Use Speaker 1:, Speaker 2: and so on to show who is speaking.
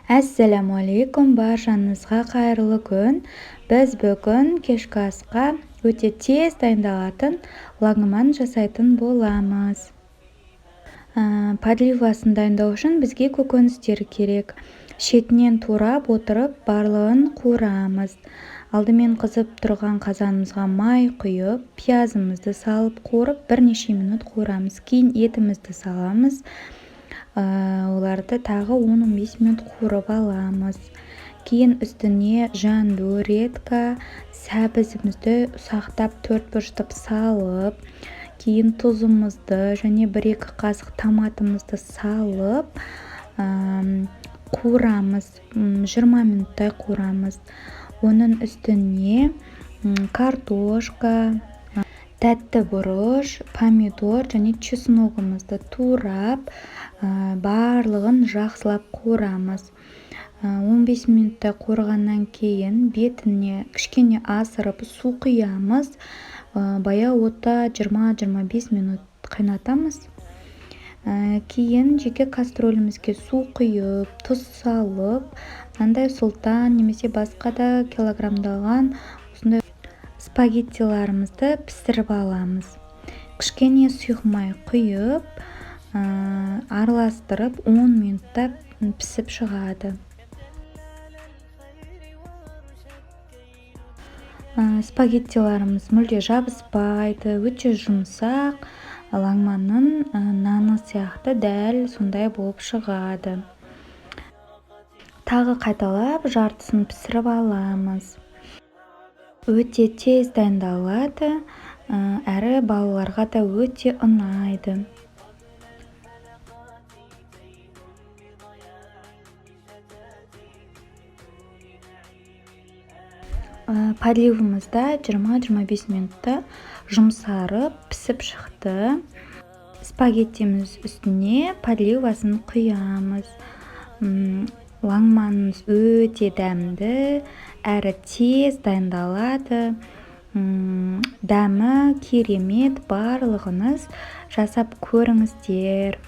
Speaker 1: Әссәләмуалейкум, баршаңызға қайырлы күн. Біз бүгін кешкі асқа өте тез дайындалатын лагман жасайтын боламыз. Подливасын дайындау үшін бізге көкөністер керек. Шетінен турап отырып, барлығын қуырамыз. Алдымен қызып тұрған қазанымызға май құйып, пиязымызды салып қуырып, бірнеше минут қуырамыз. Кейін етімізді саламыз. Оларды тағы 10-15 минут қуырып аламыз. Кейін үстіне жандүр, редька, сәбізімізді ұсақтап төрт бұрыштап салып, кейін тұзымызды және 1-2 қасық томатымызды салып, қуырамыз. 20 минуттай қуырамыз. Оның үстіне картошка, тәтті бұрыш, помидор және чесногымызды турап, барлығын жақсылап қуырамыз. 15 минуттай қуырғаннан кейін бетіне кішкене асырып су құямыз. Баяу отта 20-25 минут қайнатамыз. Кейін жеке кастрөлімізге су құйып, тұз салып, мынандай сұлтан немесе басқа да килограммдалған осындай спагеттиларымызды пісіріп аламыз. Кішкене сұйық май құйып, араластырып 10 минутта пісіп шығады. Спагеттиларымыз мүлде жабыспайды, өте жұмсақ, лагманның наны сияқты дәл сондай болып шығады. Тағы қайталап жартысын пісіріп аламыз. Өте тез дайындалады, әрі балаларға да өте ұнайды. Подливымыз да 20-25 минутта жұмсарып пісіп шықты. Спагеттиміз үстіне подливасын құямыз. Лагманымыз өте дәмді, әрі тез дайындалады. Дәмі керемет, барлығыңыз жасап көріңіздер.